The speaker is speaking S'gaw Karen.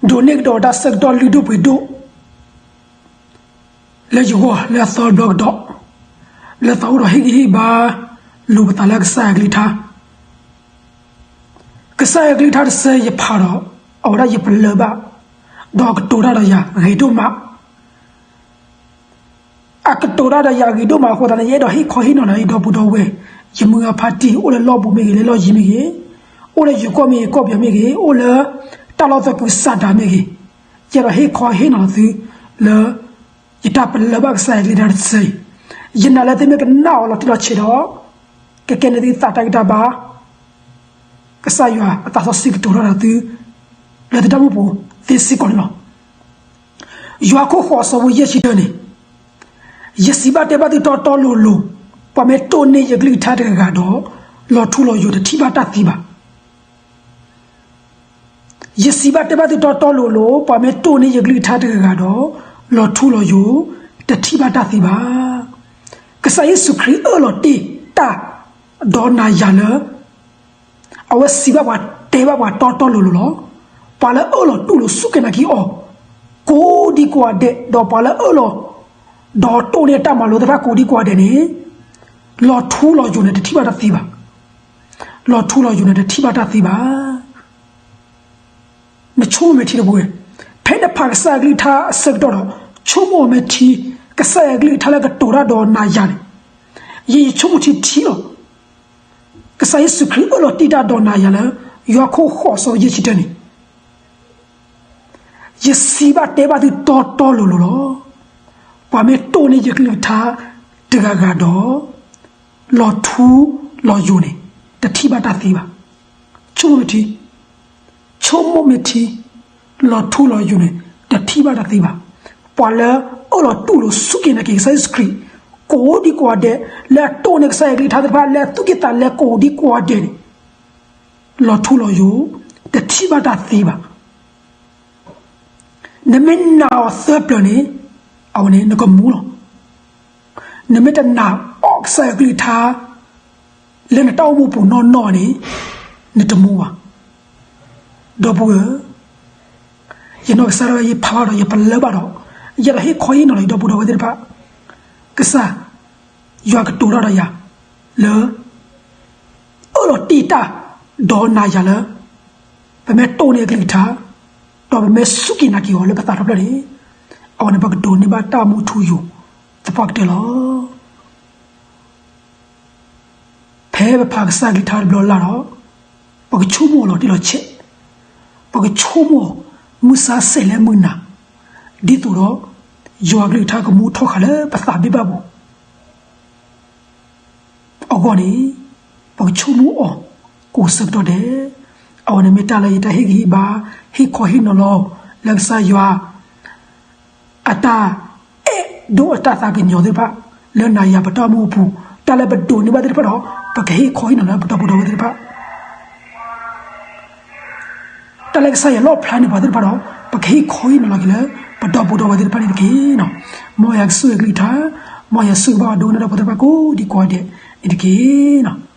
ဒိးန့ၢ်ကဒီးတၢ်ဆၢကတီၢ်လုၢ်ဒိၣ်ပှ့ၤဒိၣ် လၢယဂီၢ်လၢအသီတဘျီကဒီး, လၢသးအိၣ်ဒီးဟ့ၣ်ဂံၢ်ဟ့ၣ်ဘါ လိာ်ပသးလၢကစၢ်ယွၤကလုၢ်ကထါ, ကစၢ်ယွၤကလုၢ်ကထါတဆၢယဖးဒီး အဝဲဒၣ်ယပလၢၢ်ဘၣ်, ဒီးကတိၤတၢ်ဒီးယၤဂ့ၤဒိၣ်မး အကတိၤတၢ်ဒီးယၤဂ့ၤဒိၣ်မးအဃိသတးန့ၣ် ယအဲၣ်ဒိးဟ့ၣ်ခီဟ့ၣ်နီၤလၢယဒီပုၢ်ဒီဝဲၢ်, ယမုၢ်အဖါတံၢ် အိၣ်လၢလီၢ်ဘူးမ့ၢ်ဂ့ၤ, လၢလီၢ်ယံၤမ့ၢ်ဂ့ၤ, အိၣ်လၢယိၤကီၢ်မ့ၢ်ဂ့ၤ ကီၢ်ပယီၤမ့ၢ်ဂ့ၤ, အိၣ်လၢတၢ်လီၢ်သကုၤဆးဒးမ့ၢ်ဂ့ၤ, ယအဲၣ်ဒိးဟ့ၣ်ခီဟ့ၣ်နီၤသုလၢ ယတၢ်ပလၢၢ်ဘၣ်ကစၢ်ယွၤကလုၢ်ကထါတဆၢအံၤ, ယနာ်လၢသုမ့ၢ်ကနၣ်အီၤလီၤတံၢ်လီၤဆဲးဒီး ကကဲန့ၢ်သုသးတၢ်ဂံၢ်တၢ်ဘါ ကစၢ်ယွၤအသးစီဆှံကတိၤထီၣ်ဒီးသု လၢသုတၢ်အိၣ်မူပူၤသ့စ့ၢ်ကီးန့ၣ်လီၤ. ယိၤဟၣ်ခိၣ်ဃိးအဆၢဖိယဲၢ်ဆံတၢန့ၣ်, ယစံးဘၣ်တဲဘၣ်သုတီတီလိၤလိၤ, ပှၤမ့ၢ်တိၢ်န့ၢ်ယကလုၢ်ကထါတဂၤဂၤဒီး လီၤထူလီၤယိာ်တထံၣ်ဘၣ်တၢ်သံဘၣ်. ယစံးဘၣ်တဲဘၣ်သုတီတီလိၤလိၤ, ပှၤမ့ၢ်တိၢ်န့ၢ်ယကလုၢ်ကထါတဂၤဂၤဒီး လီၤထူလီၤယိာ် တထံၣ်ဘၣ်တၢ်သံဘၣ်. ကစၢ်ယ့ၣ်ၡူးခရံာ်အၢၣ်လီၤတ့ၢ်တၢ် ဒီးနၤယၤလၢ အဝဲစံးဘၣ်ပှၤတဲဘၣ်ပှၤတီတီလိၤလိၤလီၤ. ပှၤလၢအၢၣ်လီၤတူၢ်လိာ်စူၢ်က့ၤနာ်က့ၤအီၤ ကိးဒံကိးဂၤဒဲး, ဒီးပှၤလၢအၢၣ်လီၤ ဒီးတိၢ်န့ၢ်တၢ်မၤလိာ်သ့ၣ်တဖၣ်ကိးဒံကိးဂၤဒဲးန့ၣ် လီၤထူလီၤယိာ်န့ၣ်တထံၣ်ဘၣ်တၢ်သံဘၣ်. လီၤထူလီၤယိာ်န့ၣ်တထံၣ်ဘၣ်တၢ်သံဘၣ်. နဆိကမိၣ်မ့ၢ်ထံတပူၤဝဲ, ဖဲနဖးကစၢ်ယွၤကလုၢ်ကထါအဆၢကတီၢ်ဒီး ဆိကမိၣ်မ့ၢ်ထံ, ကစၢ်ယွၤကလုၢ်ကထါလၢကတိၤတၢ်ဒီးနၤယၤန့ၣ်, ယဆိကမိၣ်ထံထံလီၤ. ကစၢ်ယ့ၣ်ၡူးခရံာ်အၢၣ်လီၤတ့ၢ်တၢ်ဒီးနၤယၤလၢ ယိၤဟၣ်ခိၣ်ဃိးအဆၢဖိယဲၢ်ဆံတၢန့ၣ်, ယစံးဘၣ်တဲဘၣ်သုတီတီလိၤလိၤလီၤ. ပှၤမ့ၢ်တိၢ်န့ၢ်ယကလုၢ်ကထါတဂၤဂၤဒီး လီၤထူလီၤယိာ်န့ၣ် တထံၣ်ဘၣ်တၢ်သံဘၣ်. ဆိကမိၣ်မ့ၢ်ထံ, ဆိကမိၣ်မ့ၢ်ထံ, လီၤထူလီၤယိာ်န့ၣ် တထံၣ်ဘၣ်တၢ်သံဘၣ်. ပှၤလၢအၢၣ်လီၤတူၢ်လိာ်စူၢ်က့ၤနာ်က့ၤကစၢ်ယ့ၣ်ၡူးခရံာ် ကိးဒံကိးဂၤဒဲး, လၢအတိၢ်န့ၢ်ကစၢ်ယွၤကလုၢ်ကထါသ့ၣ်တဖၣ်, လၢအသူၣ်က့ၣ်သးလဲကိးဒံကိးဂၤဒဲးန့ၣ် လီၤထူလီၤယိာ် တထံၣ်ဘၣ်တၢ်သံဘၣ်. နမ့ၢ်နာ်အီၤသၢပျၢၤန့ၣ် အဝဲန့ၣ်နကမူလီၤ. နမ့ၢ်တနာ်အီၤကစၢ်ယွၤကလုၢ်ကထါ လၢနတၢ်အိၣ်မူပူၤနီၢ်နီၢ်န့ၣ် နတမူဘၣ်. ဒီပုၢ်ဝဲၢ်ဧၢ, ယနီၢ်ကစၢ်ဒၣ်ဝဲယဖးဘၣ်ဒီးယပလၢၢ်ဘၣ်ဒီး ယအဲၣ်ဒိးဟ့ၣ်ခီဟ့ၣ်နီၤလီၤယဒီပုၢ်ဒီဝဲၢ်သ့ၣ်တဖၣ်, ကစၢ်ယွၤကတိၤတၢ်ဒီးယၤလၢ အၢၣ်လီၤတ့ၢ်တၢ်ဒီးနၤယၤလၢ ပမ့ၢ်တိၢ်န့ၢ်အကလုၢ်ကထါ ဒီးပမ့ၢ်စူၢ်က့ၤနာ်က့ၤအီၤလၢပသးတဖျၢၣ်န့ၣ် အဝဲန့ၣ်ပကဒိးန့ၢ်ဘၣ်တၢ်မူထူယိာ်သပှၢ်ကတၢၢ်လီၤ. ဖဲပဖးကစၢ်ကလုၢ်ကထါတဘျီလၢ်ဒီး ပကဆိကမိၣ်အီၤလီၤတံၢ်လီၤဆဲး, ပကဆိကမိၣ်အီၤ မုၢ်ဆါဆဲးလၢမုၢ်နၤ, ဒ်သိးဒီး ယွၤကလုၢ်ကထါကမူထီၣ်ဃာ်လၢပသးဘ့ၣ်ဘၣ်ပူၤ အဂီၢ်န့ၣ် ပကဆိကမိၣ်အီၤကိးဆၢကတီၢ်ဒဲး, အဝဲန့ၣ်မ့ၢ်တၢ်လၢယတၢ်ဟ့ၣ်ဂံၢ်ဟ့ၣ်ဘါ ဟ့ၣ်ခီဟ့ၣ်နီၤလီၤ လၢကစၢ်ယွၤ အတၢ်အဲၣ်ဒိးအတၢ်သးကညီၤသ့ၣ်တဖၣ် လၢနၤယၤပတၢ်အိၣ်မူအပူၤ, တၢ်လၢပဒိးန့ၢ်ဘၣ်သ့ၣ်တဖၣ်ဒီး ပကဟ့ၣ်ခီဟ့ၣ်နီၤလၢပဒီပုၢ်ဒီဝဲၢ်သ့ၣ်တဖၣ် တၢ်လၢကစၢ်ယွၤလီၣ်ဖျါန့ၢ်ပှၤသ့ၣ်တဖၣ်ဒီး ပကဟ့ၣ်ခီဟ့ၣ်နီၤလီၤက့ၤလၢ ပဒီပုၢ်ဒီဝဲၢ်သ့ၣ်တဖၣ်န့ၣ်တက့ၢ်. မ်ယွၤကဆိၣ်ဂ့ၤကလုၢ်ကထါ, မ်ယွၤဆိၣ်ဂ့ၤဘၣ်အဒိကနၣ်တၢ်ဖိသ့ၣ်တဖၣ်ကိးဒံကိးဂၤဒဲးန့ၣ်တက့ၢ်.